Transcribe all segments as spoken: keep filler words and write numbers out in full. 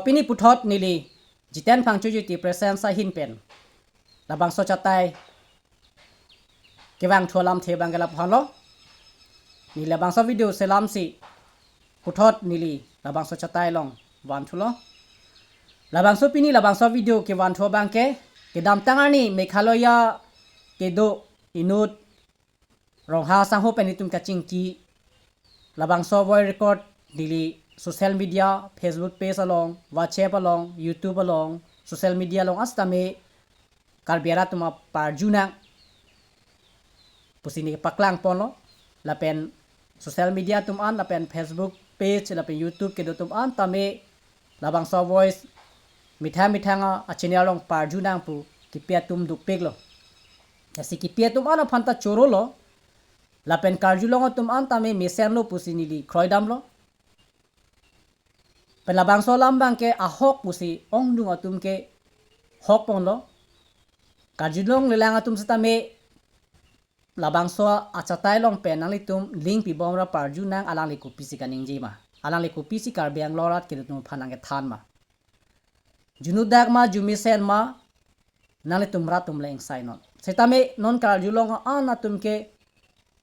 Pini puthot neli Jiten Phangcho Jyoti Presence ahin pen labangso achatai kevangthu alamthe abang ke lapu-an lo. Neli labangso video selamsi puthot neli labangso achatai along vanthulo. Labangso pini labangso video kevanthu abang ke kedamtang arni Meghalaya kedo inut Ronghang asangho pen itum kachingki labangso voice record neli social media, Facebook page along, WhatsApp along, YouTube along, social media along asitame Karbi arat atum aparjunang pusi neli paklang ponlo. Lapen social media atum an, lapen Facebook page, lapen YouTube kedo atum an tame labangso voice methang methang a, a channel along parjunang pu kipi atum dukpiklo. Lasi kipi atum an aphan ta chorolo. Lapen karjulong atum an tame mesenlo pusi neli kroidamlo. Pen labangso alam abang ke ahok pusi ongdung atum ke hok ponlo. Karjulong lelang atum sitame labangso achatai along pen nanglitum link pibom ra parjunang, alangli kopisi kaningje ma, alangli kopisi Karbi Anglong arat kedo atum aphan nangkethan ma. Junudak ma, jumesen ma, nanglitum rat atum le ingsai non. Sitame non karjulong an atum ke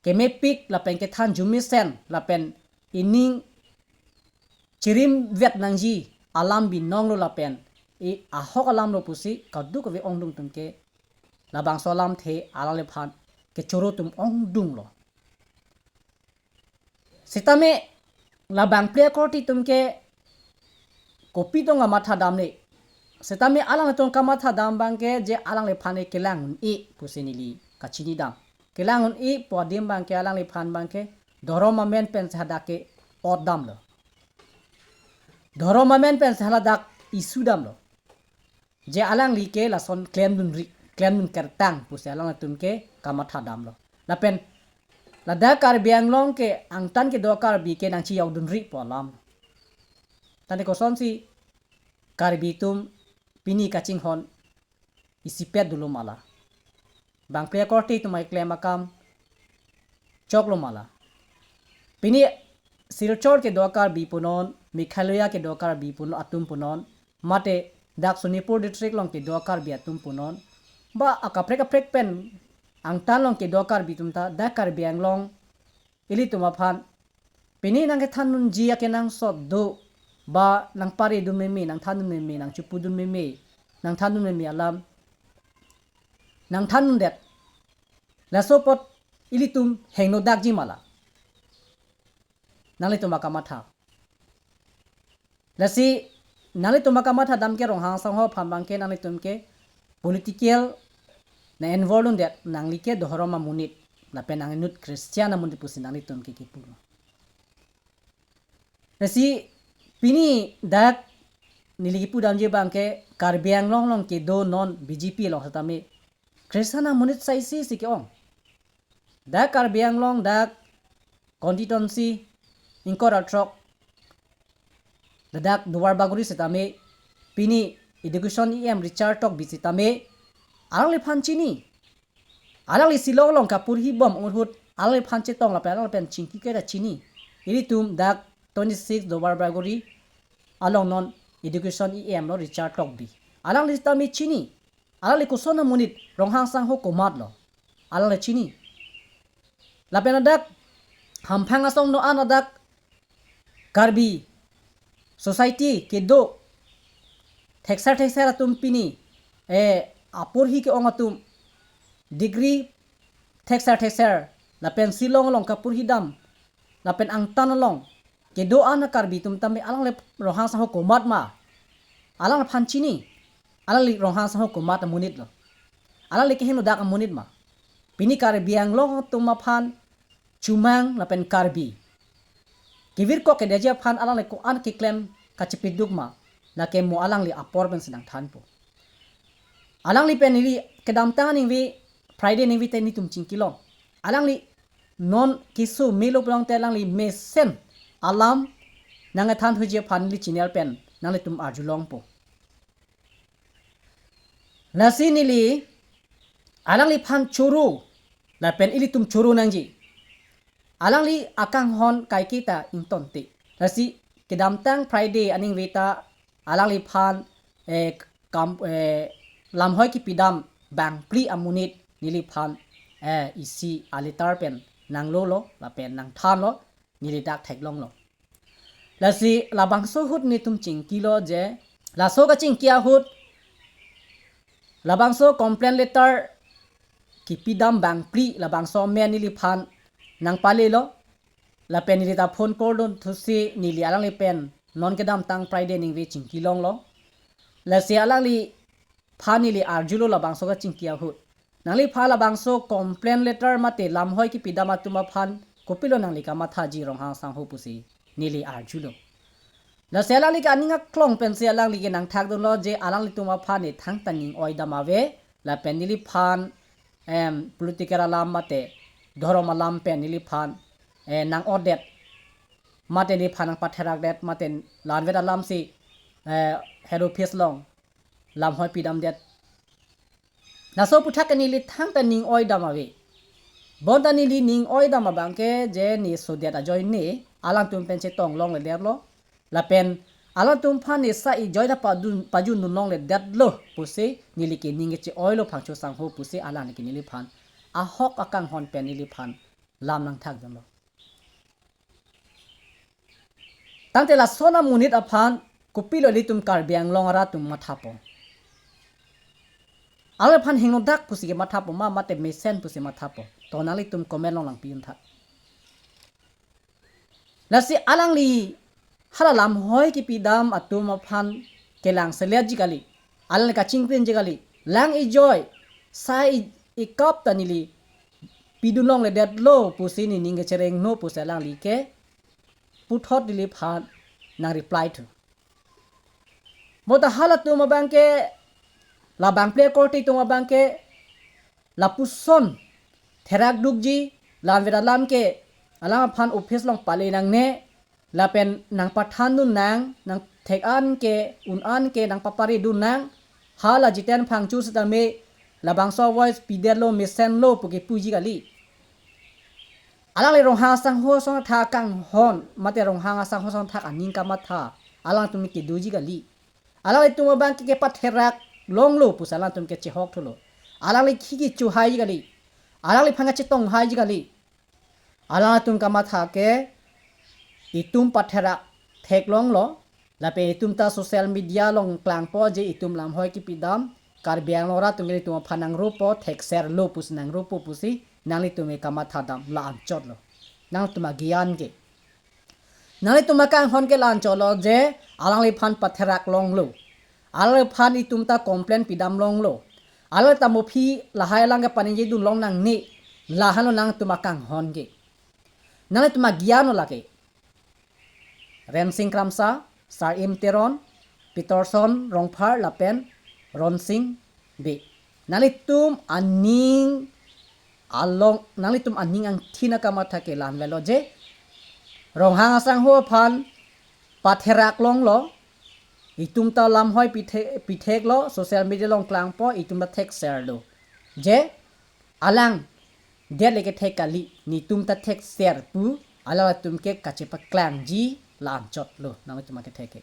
kemepik lapen kethan jumesen lapen ining chirimvet nangji alam binonglo lapen i ahok alamlo pusi kadokave ongdung atum ke labangso alamthe alangliphan kechoro atum ongdunglo. Sitame labang ple akorte atum ke kopi tong kamatha damne. Sitame alanglitum kamatha dam abang ke je alangliphan ke kelang un-e pusi neli kachinidam. Kelang un-e pu adim abang ke alangliphan abang ke dhorom amen pensi hadak ke-ot damlo. Dhorom amen pensi haladak issue damlo. Je alangli ke lason klemdunri, klemdun kertang pusi alanglitum ke kamatha damlo. Lapen ladak Karbi Anglong ke angtan kedo Karbi ke nangchiyokdunri pu alam. Tangte kosonsi Karbi atum pini kachinghon isipet dolo ma la? Bang ple akorte atum keklem akam choklo ma la? Pini Silchar kedo Karbi punon, Meghalaya kedo Karbi punon, atum punon, mate dak Sonipur district along kedo Karbi atum punon, ba akaprek kaprek pen angtan along kedo Karbi atum ta dak Karbi Anglong ilitum aphan pini nangkethandunji akenangsot do, ba nangparedun meme, nangthandun meme, nangchipudun meme, nangthandun meme alam nangthandundet. Laso apot ilitum hingno dakji ma la? Nanglitum akamatha. Lasi nanglitum akamatha dam ke Ronghang asangho aphan abang ke nanglitum ke political nang-involve dundet, nangli ke dhorom amonit lapen nang inut Christian amonit pusi nanglitum ke kipulo. Lasi pini dak neli kipudamji abang ke Karbi Anglong along kedo non B J P along sitame Christian amonit saisi si ke-ong. Dak Karbi Anglong dak constituency ingkoi ra throk, ladak Duarbagori sitame pini Education E M Richard Tokbi sitame alangliphan chini. Alangli Shillong along kaporhi bom ahut alangliphan chetong lapen alangli pen chingki ke ta chini. Ilitum dak twenty-six Duarbagori along non Education E M lo Richard Tokbi. Alangli sitame chini. Alangli koson amonit, Ronghang asangho komatlo, alangli chini. Lapen ladak hamphang asong no an ladak Karbi society kedo thekser thekser atum pini, eh, aporhi ke-ong atum, degree thekser thekser lapen Shillong along kaporhi dam lapen angtan along kedo an a-Karbi atum tame alangli Ronghang asangho komat ma? Alangliphan chini. Alangli Ronghang asangho komat amonit lo? Alangli kehingno dak amonit ma? Pini Karbi Anglong atum aphan chomang lapen Karbi kevirkok kedetji aphan alangli ko-an keklem kachepeduk ma, lake mo alangli apor pensi nangthanpo. Alangli pen neli kedamtang aningve, Friday aningve te nelitum chingkilong. Alangli non keso melo pulote alangli mesen alam nangkethan thuji aphan neli channel pen nanglitum arjulongpo. Lasi neli alangliphan choro lapen ilitum choro nangji. Alangli akanghon kaike ta ingtonte. Lasi kedamtang Friday aningve ta alangliphan, eh, kam, eh, lamhoi kipidam bangphli amonit neliphan, eh, isi a-letter pen nanglolo lapen nangthanlo, neli dak theklonglo. Lasi labangso ahut netum chingkilo je, laso kachingki ahut labangso complaint letter kipidam bangphli labangso amen neliphan nangpalelo. Lapen neli ta phone call dun thusi neli alangli pen non kedamtang Friday ningve chingkilonglo. Lasi alangliphan neli arjulo labangso kachingki ahut. Nangliphan labangso complaint letter mate lamhoi kipidam atum aphan kopilo nangli kamathaji Ronghang sangho pusi neli arjulo. Lasi alangli ke aning aklong pensi alangli ke nangthakdunlo je alanglitum aphan ne thangta ning-oidam ave, lapen neliphan, em, political alam mate dhorom alam pen neliphan, eh, nang-odet mate neliphan nangpatherakdet mate lanvet alamsi, eh, head office along lamhoi pidamdet. Laso aputhak ke neli thangta ning-oidam ave. Bonta neli ning-oidam abangke je ne sodet ajoine alangtum pen chetong longledetlo. Lapen alangtum aphan ne sa ijoi ta padun, pajundun longledetlo pusi neli ke ning keche-oilo Phangcho sangho pusi alangli ke neliphan ahok akanghon pen neliphan lam nangthakdunlo. Tangte lason amonit aphan kopilo ilitum Karbi Anglong arat atum mathapo? Alangliphan hingnodak pusi ke mathapo ma mate mesen pusi mathapo? To nanglitum comment along nangpi-un tha. Lasi alangli hala lamhoi kipidam atum aphan kelang seletji kali. Alangli kachingkrinji kali. Lang ijoi, sa i, ikap ta neli pidun longledetlo pusi ne ning kecherengno pusi alangli ke puthot neliphan nang-reply thu. Bonta halatum abangke, labang pli akorte atum abangke lapuson therak dukji, lanvet alam ke alangphan office along pale nangne, lapen nangpathandun nang, nangthek-an ke, un-an ke nangpaparidun nang, hala Jiten Phangcho sitame labangso voice pidetlo mesenlo pu kepuji kali. Alangli Ronghang asangho asong athak akanghon mate Ronghang asangho asong athak aning kamatha alangtum kedoji kali. Alanglitum abangke kepatherak longlo pusi alangtum kechehok thulo. Alangli khiki chuhaiji kali. Alangliphan kachetonghaiji kali. Alangtum kamatha ke itum patherak theklonglo. Lapen itum ta social media along klangpo je itum lamhoi kipidam, Karbi Anglong arat atum ke itum aphan nangrupo, thekserlo pusi nangrupo pusi nanglitum ke kamathadam la-anchotlo. Nangtum agyan ke. Nanglitum akanghon ke la-anchotlo je alangliphan patherak longlo. Alangliphan itum ta complaint pidam longlo. Alangli ta mophi lahai alang ke paningjedun long nangne. Lahenlo nangtum akanghon ke. Nanglitum agyan lo lake. Rensing Kramsa, Sar-im Teron, Peterson Rongphar lapen Ronsing Bey. Nanglitum aning along, nanglitum aning angthin akamatha ke la-anvetlo je Ronghang asangho aphan patherak longlo, itum ta lamhoi pithe-, pitheklo, social media along klangpo, itum ta thekserlo. Je alang det le kethek kali, netum ta thekser pu alangtum ke kachepaklangji la-anchotlo, nanglitum akethek ke.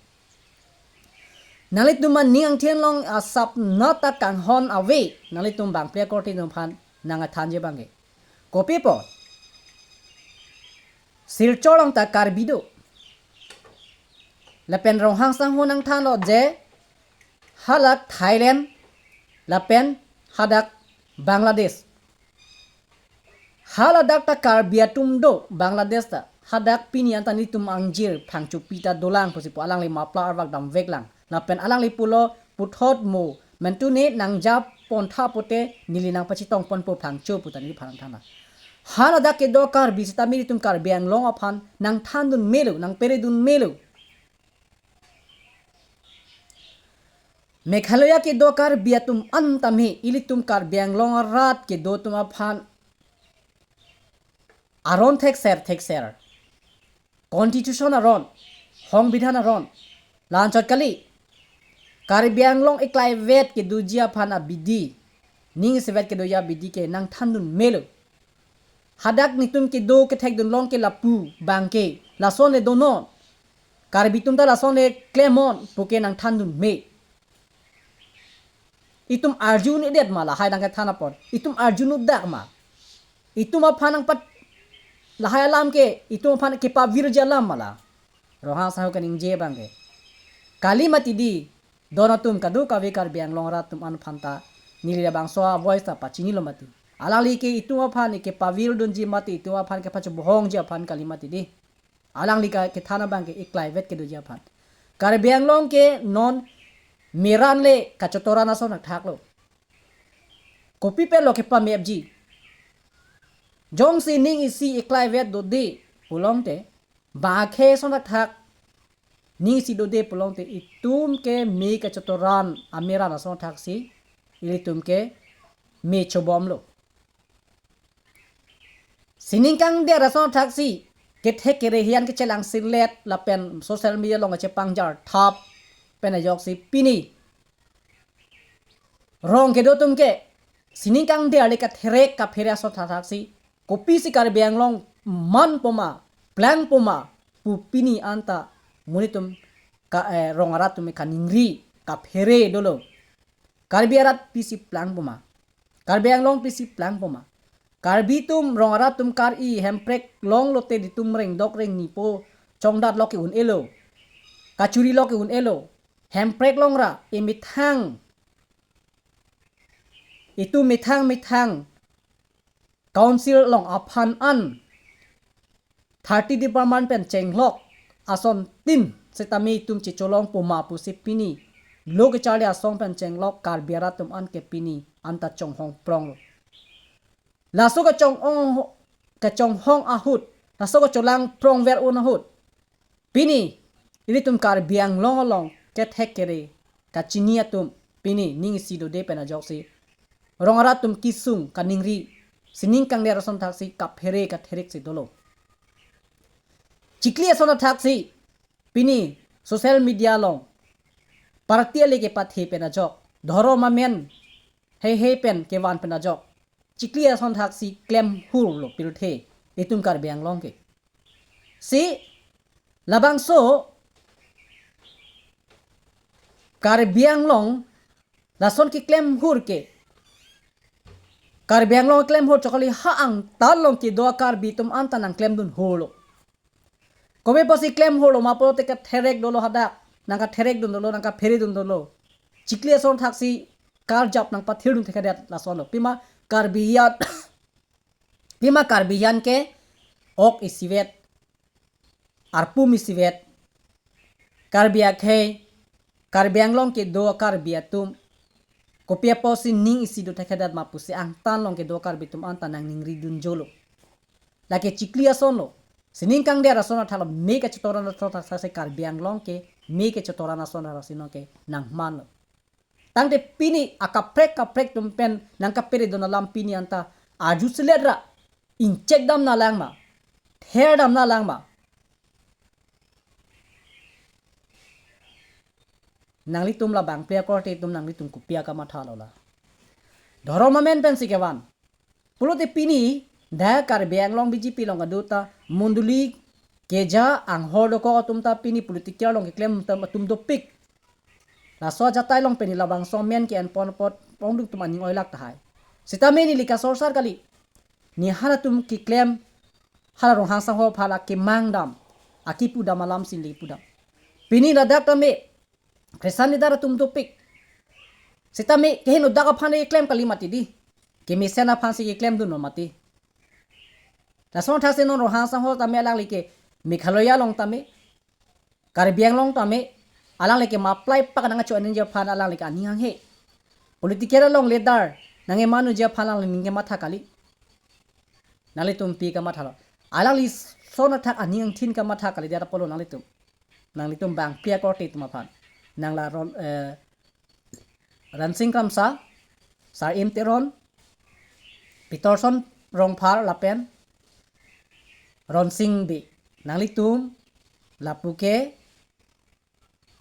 Nanglitum aning angthin along asapnat akanghon ave, nanglitum bang pli akorte atum aphan nangkethanji abangke. Kopi pu? Silchar along ta Karbi do. Lapen Ronghang asangho nangthanlo je halak Thailand lapen hadak Bangladesh. Haladak ta Karbi atum do, Bangladesh ta. Hadak pini anta netum angjir Phangchopi ta dolang pusi pu alangli mapla arvak damveklang. Lapen alangli pulo puthot mo mentune nangjap pontha pute neli nangpachetong ponpo Phangcho pu ta neliphan nangthan. Haladak kedo Karbi sitame netum Karbi Anglong aphan nangthandun melo, nangperedun melo. Meghalaya kedo Karbi atum an tame ilitum Karbi Anglong arat kedo atum aphan aron thekser thekser. Constitution aron, Songbidhan aron, la-anchot kali. Karbi Anglong iklaivet kedoji aphan abidi, ning isivet kedoji abidi ke nangthandun melo. Hadak netum kedo kethekdun long ke lapu abangke, lason le donon. Karbi atum ta lason le klemnon puke nangthandun me. Itum arju un-edet ma lahai nangkethan apot? Itum arju un-edet ma? Itum aphan nangpat lahai alam ke, itum aphan kepavirji alam ma la? Ronghang sangho kaningje abang ke. Kali mati di, don atum kadokave Karbi Anglong arat atum an aphan ta, neli labangso a-voice ta pachinilo mati. Alangli ke itum aphan kepavirdunji mati, itum aphan kepachobhongji aphan kali mati di. Alangli ke kethan abang ke iklaivet kedoji aphan. Karbi Anglong ke non meran le kachotoran ason thakthak lo. Kopi pen lo kepamepji? Jongsi ning isi iklaivet dode pulote, bang akhei ason thakthak ning isi dode pulote, itum ke me kachotoran ameran ason thaksi, ilitum ke me chobomlo. Sining kangder ason thaksi kethek kere hian kechelang sirlet lapen social media along kachepangjar thap pen ajoksi pini rong kedo atum ke sining kangder le katherek kaphere ason thaksi, kopisi Karbi Anglong manpo ma, plangpo ma pu pini anta monit atum ka, eh, rong arat atum kaningri kaphere dolo. Karbi arat pisi plangpo ma? Karbi Anglong pisi plangpo ma? Karbi atum, rong arat atum kar-i Hemprek longlote netum rengdok rengnipo chongdat lo ke-un-elo. Kachuri lo ke-un-elo. Hemprek longra emethang, itum methang methang council along aphan an thirty department pen chenglok asontin setame itum checholongpo ma pusi pini lo kecharli asong pen chenglok Karbi arat atum an ke pini anta chonghong pronglo. Laso kachonghong, kachonghong ahut, laso kacholang prongver un ahut, pini ilitum Karbi Anglong along kethek kere kachini atum pini ning isi dode pen ajoksi rong arat atum kesung kaningri, sining kangder ason thaksi kaphere katherek si dolo. Chikli ason thaksi pini social media along party ale kepathe pen ajok, dhorom amen heihei pen kevan pen ajok, chikli ason thaksi klemhurlo pirthe itum Karbi Anglong ke. Si labangso Karbi Anglong lason keklemhur ke, Karbi Anglong klemhur chokali ha angtan along kedo a-Karbi atum anta nangklemdunhurlo. Kove pusi klemhurlo ma pulote katherek dolo hadak, nangkatherek dun dolo, nangkaphere dun dolo. Chikli ason thaksi karjap nangpathir dun thekthedet lasonlo. Pima Karbi hian, pima Karbi hian ke ok isivet, arpum isivet, Karbi akhei, Karbi Anglong kedo Karbi atum kopi apotsi ning isi do thekthedet ma pusi angtan along kedo Karbi atum anta nangningri dunjolo. Lake chikli asonlo, sining kangder ason athalo, me kachotoran ason thaksi Karbi Anglong ke me kachotoran ason thaksi non ke nangmanlo. Tangte pini akaprek kaprek atum pen nangkaphere dun alam pini anta arju selet ra ingchek damnang lang ma, ther damnang lang ma? Nanglitum labang ple akorte atum nanglitum kopi akamathalo la? Dhorom amen pensi kevan. Pulote pini dak Karbi Anglong B J P along kedo ta mondoli keja anghor dokok atum ta pini political along keklem atum, atum dopik. Laso ajatai along pini labangso amen ke-en pon apot pongduk atum aning oilak tahai. Sitame neli kasorsar kali. Ne halatum keklem, hala Ronghang sangho aphan akemang dam, akepudam alam si neli pudam. Pini ladak tame Christian leader atum dopik. Sitame keheno dak aphan keklem kali mati di. Kemesen aphansi keklemdunlo mati. Lason thaksi non Ronghang sangho tame alangli ke Meghalaya along tame, Karbi Anglong tame, alangli ke ma apply pak nangkacho-anji aphan alangli ke aning hanghe. Political along leader nangkemanunji aphan alangli aning kematha kali. Nanglitum pi kamathalo? Alangli son athak aning angthin kamatha kalidet apotlo nanglitum. Nanglitum bang ple akorte atum aphan. Nang la Ron, eh, Ransing Kramsa, Sar-im Teron, Peterson Rongphar lapen Ronsing Bey. Nanglitum lapu ke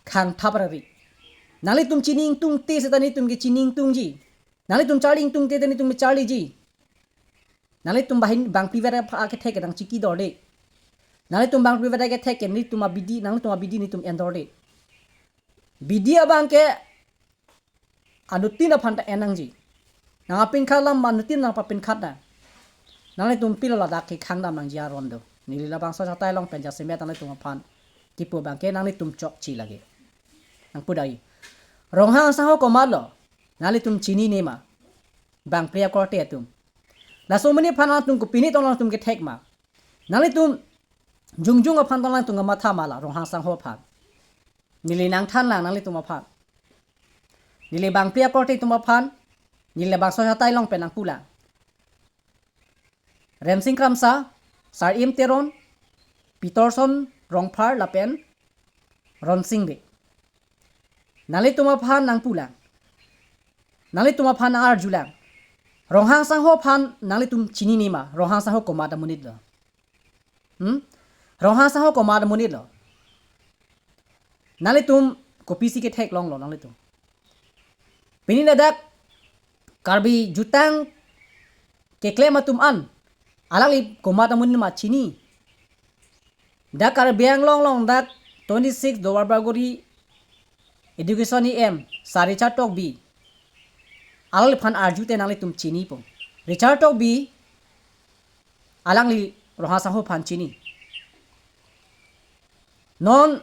khang thap rari. Nanglitum chini ingtungte seta nelitum ke chini ingtungji. Nanglitum charli ingtungte seta nelitum charliji. Nanglitum bahin bang ple ver apha akethek kedang chiki dorde. Nanglitum bang private kethek ke nelitum abidi, nanglitum abidi nelitum endorse. Bidi abang ke anuttin aphan ta en nangji. Nang apinkhat alam anuttin nangpapinkhat nang. Nanglitum pilo ladak kekhang dam nangji aron do. Neli labangso achatai along pen jasemet nanglitum aphan kipu abang ke nanglitum chokche lagi. Nangpu dai. Ronghang asangho komatlo? Nanglitum chinine ma? Bangphli akorte atum. Laso amonit aphan nangtum kopine tong nangtum kethek ma? Nanglitum jongjong aphan tong nangtum kamatha ma la Ronghang asangho aphan? Neli nangthan lang nanglitum aphan. Neli bangphli akorte atum aphan. Neli labangso achatai along pen nangpu lang. Rensing Kramsa, Sar-im Teron, Peterson Rongphar lapen Ronsing Bey. Nanglitum aphan nangpu lang. Nanglitum aphan nang-arju lang. Ronghang asangho aphan nanglitum chinine ma? Ronghang asangho komat amonit lo? Hmm? Ronghang asangho komat amonit lo? Nanglitum kopisi ketheklonglo nanglitum? Pini ladak Karbi jutang keklem atum an, alangli komat amonit ma chini? Dak Karbi Anglong along dak twenty-six Duarbagori Education E M, Sar Richard Tokbi, alangliphan arjute nanglitum chinipo. Richard Tokbi, alangli Ronghang asangho aphan chini. Non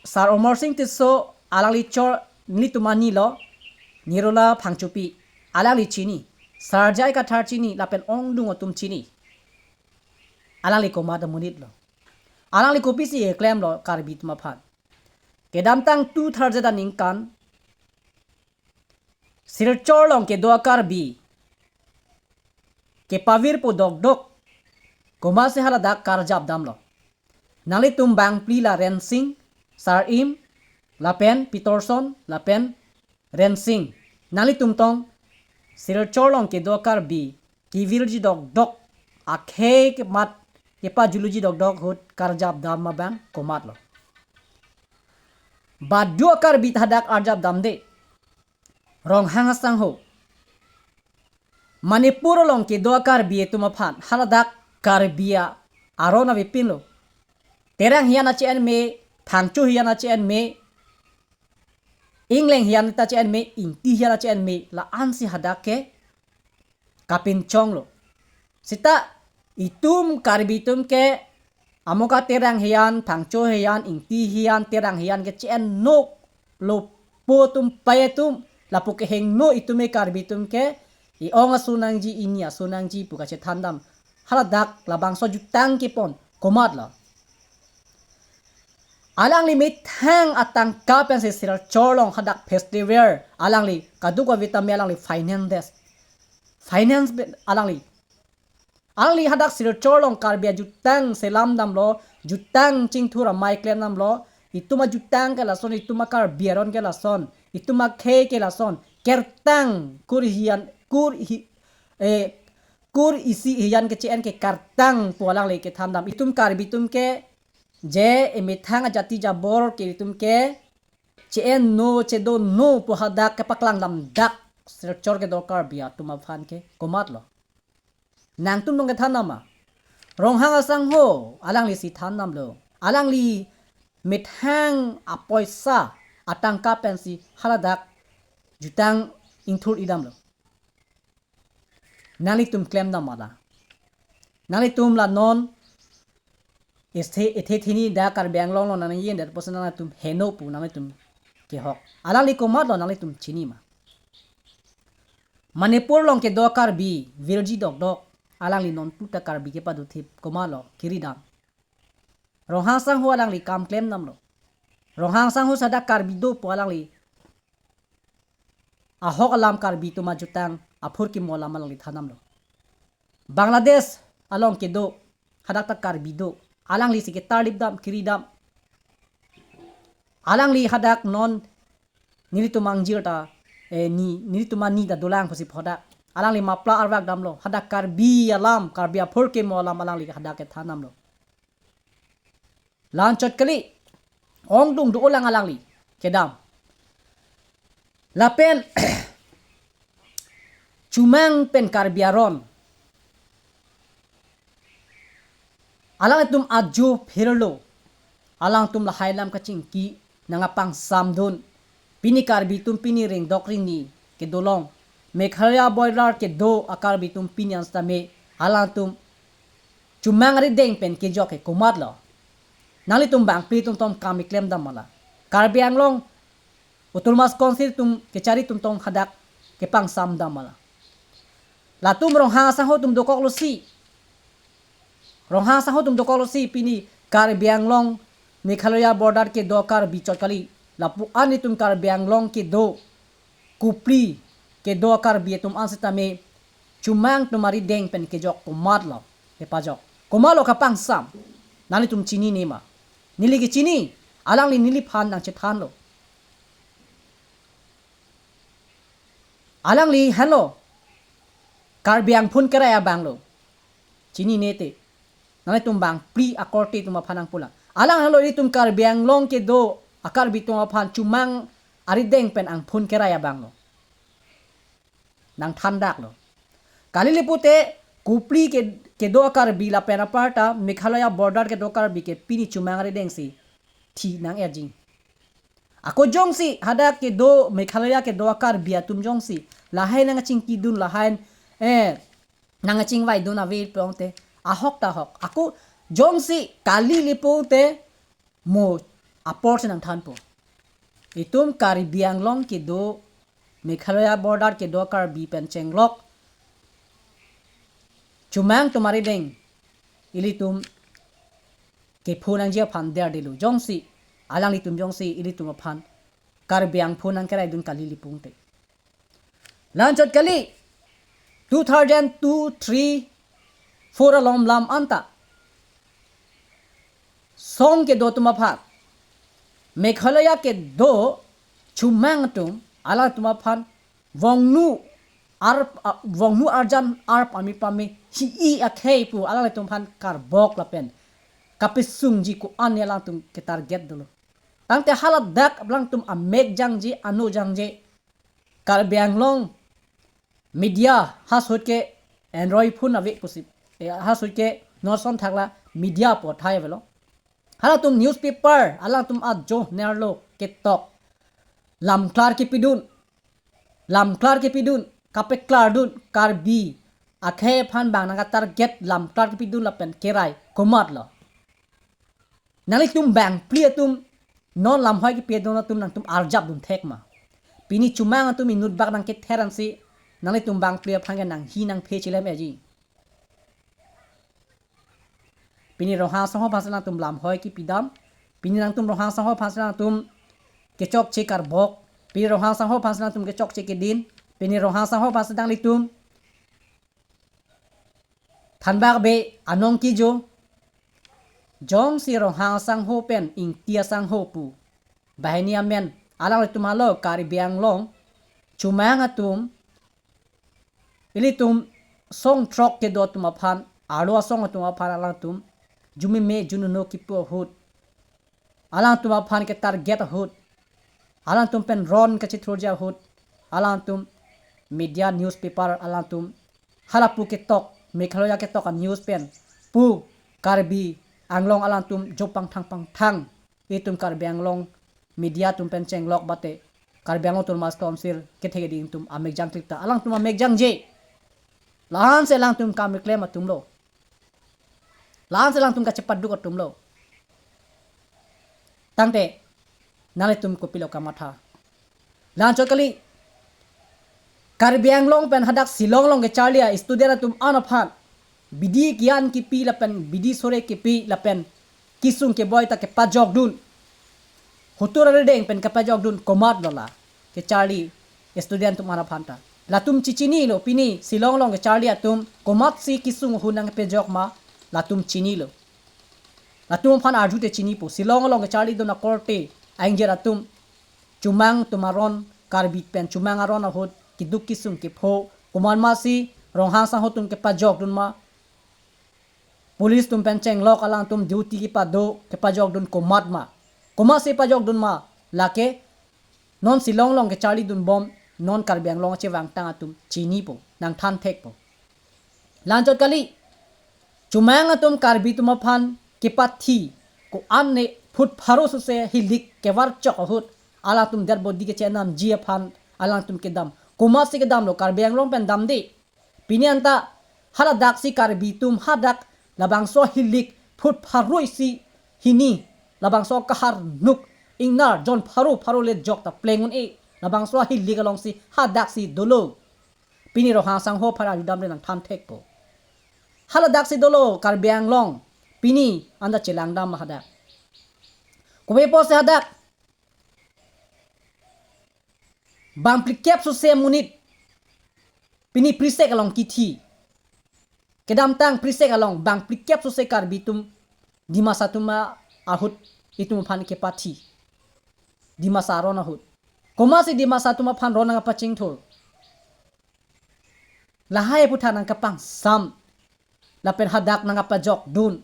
Sar Amarsing Tisso, alangli chor nelitum ani lo, Nirola Phangchopi, alangli chini. Sar J I Kathar chini, lapen ongdung atum chini. Alangli komat amonit lo? Alangli kopisi keklemlo Karbi atum aphan? Kedamtang two thousand aningkan Silchar along kedo a-Karbi kepavirpo dokdok, komatsi haladak karjap damlo? Nanglitum bangphli la Rensing, Sar-im, lapen Peterson, lapen Rensing. Nanglitum tong Silchar along kedo a-Karbi kevirji dokdok, akhei kemat kepajuluji dokdok ahut karjap dam abang komatlo? Badu a-Karbi ta hadak arjap damde. Ronghang asangho. Manipur along kedo a-Karbi atum aphan haladak Karbi aron avepinlo. Terang hiyan ta che-en me, Phangcho hiyan ta che-en me, Ingleng hiyan ta che-en me, Ingti hiyan ta che-en me, la-ansi hadak ke kapinchonglo. Seta itum Karbi atum ke amo ka Terang hiyan, Phangcho hiyan, Ingti hiyan, Terang hiyan ke che-en noklo po atum, pai atum, lapu kehingno itum e Karbi atum ke, i-ong aso nangji, ini aso nangji pu kachethan dam. Haladak labangso jutang kepon komatlo? Alangli methang atangka pensi Silchar along hadak festival, alangli kadokave tame alangli finance desk. Finance be-, alangli. Alangli hadak Silchar along Karbi ajutang selam damlo, jutang chingthur amei klem damlo, itum ajutang ke lason, itum a-Karbi aron ke lason, itum akhei ke lason, kertang kur hiyan, kur hi, eh, kur isi hiyan ke che-en ke kartang pu alangli kethan dam. Itum Karbi atum ke je emethang ajati jabor ke itum ke che-en no, chedo no pu hadak kepaklang dam dak Silchar kedo Karbi atum aphan ke komatlo? Nangtum tong kethan dam ma? Ronghang asangho alanglisi than damlo. Alangli methang apoisa atangka pensi haladak jutang ingthur-i damlo. Nanglitum klem dam ma la? Nanglitum la non ethe, ethe thini dak Karbi Anglong along nangji-en det pusi nanglitum heno pu nanglitum kehok. Alangli komatlo nanglitum chini ma? Manipur along kedo Karbi virji dokdok, alangli non puta Karbi kepado thip komatlo, kiri dam? Ronghang asangho alangli kam klem damlo? Ronghang asangho si hadak Karbi do pu alangli ahok alam, Karbi atum ajutang aphurkimo alam alangli than damlo? Bangladesh along kedo hadak ta Karbi do, alanglisi ketarlip dam, kiri dam? Alangli hadak non nelitum angjir ta, eh, ni, nelitum ani ta dolang pusi phodak, alangli mapla arvak damlo? Hadak Karbi alam, Karbi aphurkimo alam alangli hadak kethan damlo? La-anchot kali, ongdung do-olang alangli kedam. Lapen chumang pen Karbi aron Alangtum ajo phirlo. Alangtum lahai lam kachingki nangkapangsamdun. Pini Karbi atum pini ringdok ringni kedolong. Meghalaya border kedo a-Karbi atum pini an sitame alangtum chomang arideng pen kejok ke komatlo? Nanglitum bangphli atum tom kam keklem dam ma la? Karbi Anglong Autonomous Council atum kechari atum tom hadak kepangsam dam ma la? Latum Ronghang asangho atum dokoklo si. Ronghang asangho atum dokoklo si pini Karbi Anglong Meghalaya border kedo Karbi chot kali. Lapu an itum Karbi Anglong kedo Kopili kedo Karbi atum an sitame chomang atum arideng pen kejok komatlo kepajok? Komatlo kapangsam? Nanglitum chinine ma? Neli kechini, alangli neliphan nangchethanlo. Alangli henlo Karbi angphun kerai abanglo. Chinine te. Nanglitum bangphli akorte atum aphan nangpulang. Alang henlo itum Karbi Anglong kedo a-Karbi atum aphan chomang arideng pen angphun kerai abanglo. Nangthandaklo. Kali le pute Kopili ke, kedo a-Karbi lapen aparta Meghalaya border kedo Karbi ke pini chomang arideng si thi nang-erjing. Ako jongsi hadak kedo Meghalaya kedo a-Karbi atum jongsi lahai nangchingkidun, lahai, eh, nangchingvaidun ave pulangte ahok ta ahok. Ako jongsi kali le pute mo apor si nangthanpo. Itum Karbi Anglong kedo Meghalaya border kedo Karbi pen chenglok chomang atum arideng ilitum kepho nangji aphan derdelo. Jongsi alanglitum jongsi ilitum aphan Karbi angphun nangkeraidun kali le pute. La-anchot kali, two thousand two, three, four along lam anta song kedo atum aphan, Meghalaya kedo chomang atum, alangtum aphan vongnu arp, a, vongnu arjan arp ami pame hi-i akhei pu alangtum aphan karbok lapen kapesungji ko-an alangtum ketarget dolo. Tangte haladak alangtum amek jangje, ano jangje, Karbi Anglong media hasut ke Android phone ave pusi, eh, hasut ke noson thakla media apot hai avelo. Halatum newspaper alangtum ajo nerlo ketok, lamklar kepidun, lamklar kepidun, kapeklardun, Karbi akhei aphan bang nangkatarget lamklar kepidun lapen kerai komatlo? Nanglitum bangphli atum, non lamhoi kepidun atum nangtum arjapdun thek ma? Pini chomang atum inut bak nangkether ansi nanglitum bangphli aphan ke nanghi nangphe chilem-erji. Pini Ronghang asangho aphansi nangtum lamhoi kepidam. Pini nangtum Ronghang asangho aphansi nangtum kechokche karbok. Pini Ronghang asangho aphansi nangtum kechokche kedin. Pini Ronghang asangho aphansi nanglitum thanbak be anong kijo. Jongsi Ronghang asangho pen Ingti asangho pu banghini amen, alanglitum halo Karbi Anglong chomang atum, ilitum song throk kedo atum aphan, arlo asong atum aphan alangtum jumime jununo kipu ahut, alangtum aphan ketarget ahut, alangtum pen ron kachithurji ahut, alangtum media newspaper alangtum halapu ketok, Meghalaya ketok a-news pen pu Karbi Anglong alangtum jo pangthang pangthang itum Karbi Anglong media atum pen chenglok bate Karbi Anglong Autonomous Council kethe keding atum amek jangklik ta alangtum amek jangje. La-ansi alangtum kam keklem atumlo. La-ansi alangtum kachepaduk atumlo. Tangte nanglitum kopilo kamatha? La-anchot kali, Karbi Anglong pen hadak Shillong along kecharli a-student atum an aphan bidi ke-an kipi lapen bidi sore kipi lapen kesung keboi ta kepajokdun, hotur arideng pen kepajokdun komatlo la kecharli student atum an aphan ta? Latum chechinilo, pini Shillong along kecharli atum komatsi kesung ahut nangkepajok ma, latum chinilo. Latum aphan arjute chinipo. Shillong along kecharlidun akorte a-ingjir atum chomang atum aron, Karbi pen chomang aron ahut keduk kesung kepho, komatmasi Ronghang asangho atum kepajokdun ma, police atum pen chenglok alangtum duty kepado kepajokdun komat ma, komatsi pajokdun ma, lake non Shillong along kecharlidun bom non Karbi Anglong achevangtang atum chinipo, nangthan thekpo. La-anchot kali, Chomang atum Karbi atum aphan kepathi, ko-an ne foot pharo suse hilik kevar chok ahut alangtum dead body kechenamji aphan alangtum kedam. Komatsi kedamlo, Karbi Anglong pen damde. Pini anta haladak si Karbi atum hadak labangso hilik foot pharo isi hini, labangso kahar nuk ingnar jon pharo pharo le jok ta pleng un-e, labangso hilik alongsi hadak si dolo. Pini Ronghang sangho aphan arjudamde nangthan thekpo. Haladak si dolo Karbi Anglong. Pini anta chelangdam hadak. Kopi apotsi hadak bang phlikep suse monit pini Prisek along kithi. Kedamtang Prisek along bang phlikep suse Karbi atum Dimasa atum ahut itum aphan kepathi. Dimasa aron ahut. Komatsi Dimasa atum aphan ron nangpachingthur? Lahai aphuthak nangkapangsam. Lapen hadak nangkapajokdun.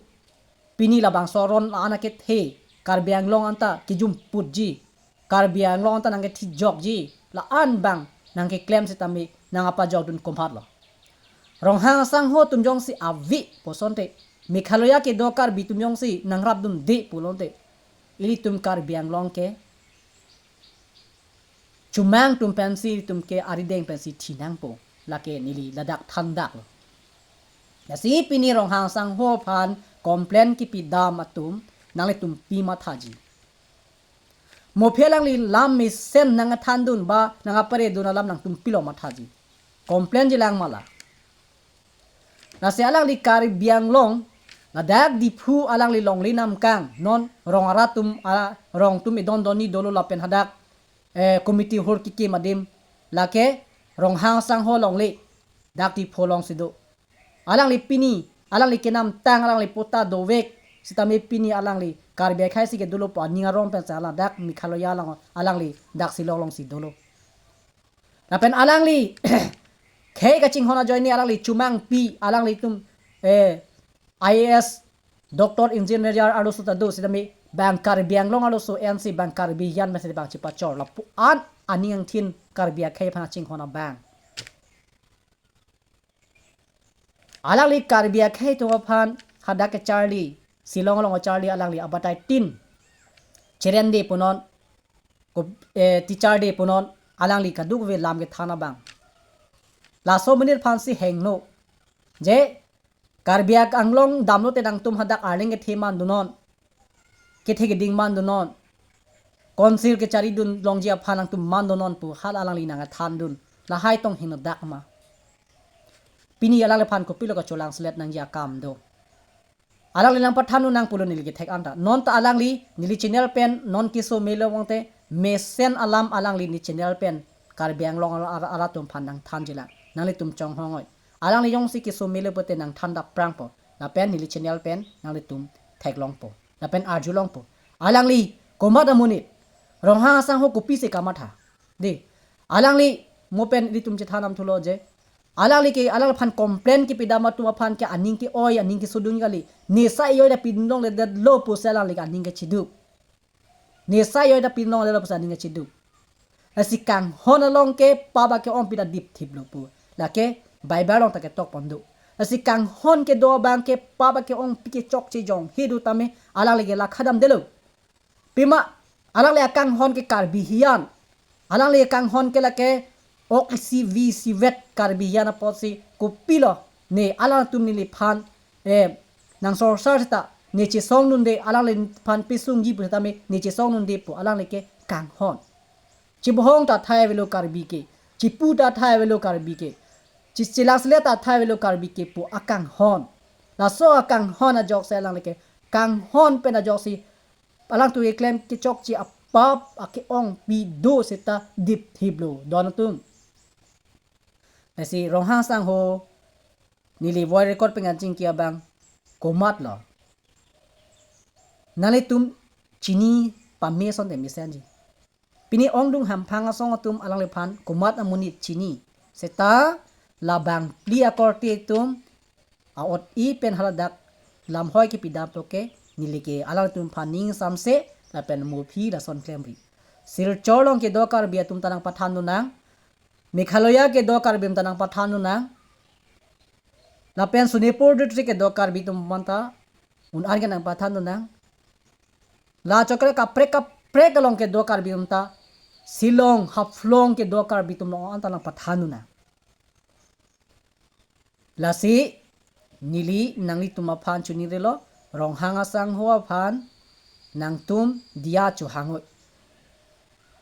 Pini labangso aron la-an akethe, Karbi Anglong anta kejumputji, Karbi Anglong anta nangkethijokji, la-an abang nangkeklem sitame nangkapajokdun komatlo? Ronghang sangho atum jongsi ave pu asonte, Meghalaya kedo Karbi atum jongsi nangrapdunde pulote, ilitum Karbi Anglong ke Chomang atum pensi, ilitum ke arideng pensi thinangpo. Lake neli ladak thandaklo. Lasi pini Ronghang sangho aphan complain kipidam atum, nanglitum pi mathaji? Mo aphi alangli lam mesen nangthandun ba nangparedun alam nangtum pilo mathaji? Complain jilang mala. Lasi alangli Karbi Anglong, ladak Diphu alangli longle namkang, non rong arat atum, a, rong atum edon donni dolo lapen hadak, eh, committee hur kikim adim, lake Ronghang sangho longle, dak Diphu alongsi do. Alangli pini, alangli kenamtang, alangli patta dovek, sitame pini alangli Karbi akhei si kedolo pu aning arong pensi ladak Meghalaya along, alangli dak Shillong alongsi dolo. Lapen alangli khei kachinghon ajoine alangli chomangpi, alanglitum, eh, I A S, doctor, engineer arloso ta do, sitame bang Karbi Anglong arloso ensi bang Karbi hijan mesen bang chipachor, lapu-an aning angthin Karbi akhei aphan chinghon abang. Alangli Karbi akhei atum aphan hadak kecharli, Shillong along kecharli alangli abatai tin cherende punon, ko, eh, teacher de punon, alangli kadokave lam kethan abang. Laso monit aphansi hingno. Je Karbi Anglong damlote nangtum hadak arleng kethe mandunon, kethe keding mandunon, council kecharidun longji aphan nangtum mandunon pu hala alangli nangthandun. Lahai tong hingno dak ma? Pini alangliphan kopilo kacholang selet nangji akam do? Alangli nangpathan nang pulo neli kethek anta. Non ta alangli neli channel pen non keso melo wangte mesen alam alangli ne channel pen Karbi Anglong ara, ara, ara atum aphan nangthan jilang. Nanglitum chonghong oi. Alangli jongsi keso melo pute nangthan dapprangpo. Lapen neli channel pen nanglitum theklongpo. Lapen arjulongpo. Alangli komat amonit, Ronghang sangho kopisi kamatha? De. Alangli mo pen ilitum chethan damthulo je, alangli ke, alangliphan complain kipidam atum aphan ke aning ke-oi, aning kesodun kali. Nesa i-oi ta pidun longledetlo pusi alangli ke aning kechiduk. Nesa i-oi ta pidun longledetlo pusi aning kechiduk. Lasi kanghon along ke pap ake-ongpi ta dipthiplo pu. Lake Bible along ta ketok pon do. Lasi kanghon kedo abang ke pap ake-ongpi kechokche jongsi do tame alangli ke la khadamdelo. Pima alangli akanghon ke Karbi hijan. Alangli akanghon ke lake ok isi vi isivet Karbi hijan apotsi kopilo ne alangtum neliphan, eh, nangsorsar seta ne chesongdunde, alangliphan pesungji pu setame ne chesongdunde pu alangli ke kanghon. Chibohong ta athai avelo Karbi ke, chipu ta athai avelo Karbi ke, chi-, chilangsle ta athai avelo Karbi ke pu akanghon. Laso akanghon ajoksi alangli ke kanghon pen ajoksi alangtum keklem kechokche apap ake-ongpi do seta dipthiplo don atum. Lasi Ronghang sangho, neli voice record pen kachingki abang komatlo? Nanglitum chini pame asonte mesenji. Pini ongdung hamphang asong atum alangliphan komat amonit chini. Seta labang phli akorte atum a-ot-i pen haladak lamhoi kipidam toke neli ke alangtum aphan ning samse lapen mo aphi lason klemri. Silchar along kedo Karbi atum ta nangpathan nang. Meghalaya kedo Karbi atum ta nangpathan nang. Lapen Sonapur district kedo Karbi atum aphanta un-an ke nangpathan dun nang. La chokre kaprek kaprek along kedo Karbi atum ta Shillong, Haflong kedo Karbi atum along anta nangpathan dun nang. Lasi neli nanglitum aphan chonirilo, Ronghang asangho aphan nangtum diya chohang-oi.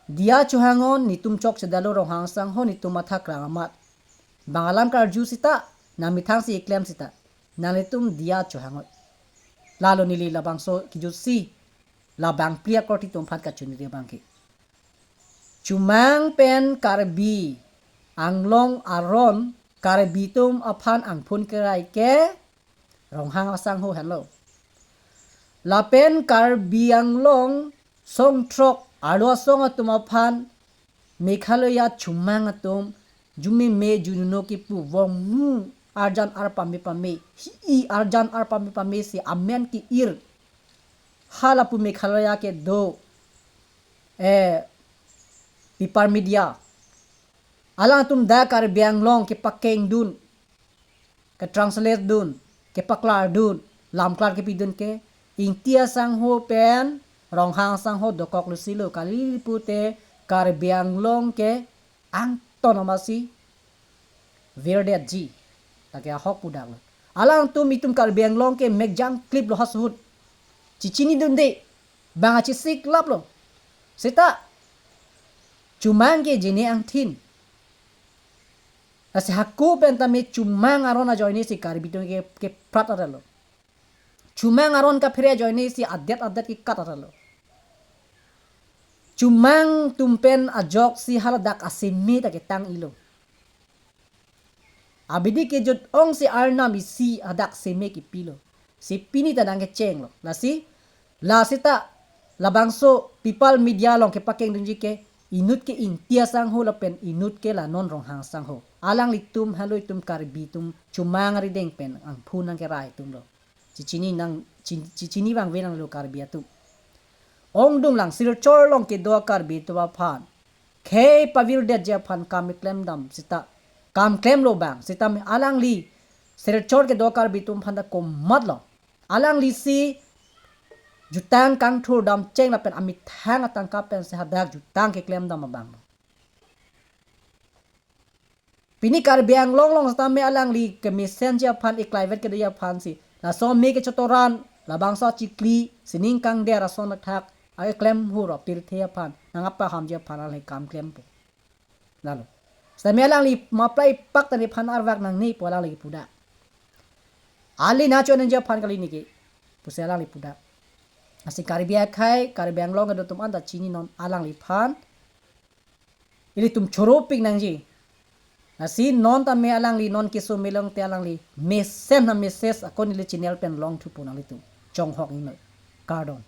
Diya chohang-on, netum chokchedetlo Ronghang asangho, netum matha krang amat. Bang alam karju seta, nangmethang si iklem seta, nanglitum diya chohang-oi. Lalo neli labangso kejutsi, labang phli akorte atum aphan kachoniri abang ke. Chomang pen Karbi Anglong aron Karbi atum aphan angphun kerai ke Ronghang asangho henlo. Lapen Karbi Anglong songthrok arlo asong atum aphan Meghalaya chomang atum jumime jununo kipu vongmu arjan arpame pame, hi-i arjan arpame pame si amen ke-ir. Hala pu Meghalaya kedo, eh, pipar media. Alangtum dak Karbi Anglong kepakeng dun, ketranslate dun, kepaklar dun, lamklar kepi dun ke, Ingti asangho pen Ronghang asangho dokok lusi lo, kali pute Karbi Anglong ke angton amasi virdetji. Lake ahok pudaklo. Alangtum itum Karbi Anglong ke mekjang kliplo hasuhut. Chechini dunde. Bang achesik laplo. Seta chomang ke jene angthin. Lasi hako pen tame chomang aron ajoine si Karbi atum ke, keprat arlo. Chomang aron kaphere ajoine si adet adet kekat arlo. Chomang atum pen ajok si haladak aseme ta ketang-ilo. Abidi kejut ong si arnam isi hadak seme kepilo. Si pini ta nangkechenglo. Lasi, la seta labangso pipar media along kepakeng dunji ke, inut ke Ingti asangho lapen inut ke la non Ronghang asangho. Alanglitum halatum Karbi atum chomang arideng pen angphun nangkerai atumlo. Chechini nang, chi-, chechini vangve nanglo Karbi atum. Ongdung lang Silchar along kedo Karbi atum aphan khei pavirdetji aphan kam keklem dam seta, kam klemlo bang seta me alangli Silchar kedo Karbi atum aphan ta komatlo. Alangli si jutang kangthur damcheng lapen amethang atangka pen si hadak jutang keklem dam abang. Pini Karbi Anglong along seta me alangli kemesenji aphan, eklaivet kedoji aphan si, laso me kechotoran, labangso achikli, sining kangder ason athak, akeklem hur apirthe aphan, nangpahamji aphan alangli kam klempo. Lalo. Seta me alangli maplai pak ta nephan arvak nangne pu alangli pudak. Ali na chonenji aphan kali neke pusi alangli pudak. Lasi Karbi akhei, Karbi Anglong kedo atum anta chininon alangliphan. Ilitum choropik nangji. Lasi non tame alangli non keso melong te alangli mesen na message ako neli channel pen longthupo nanglitum. Chonghok ingnoi. Kardom.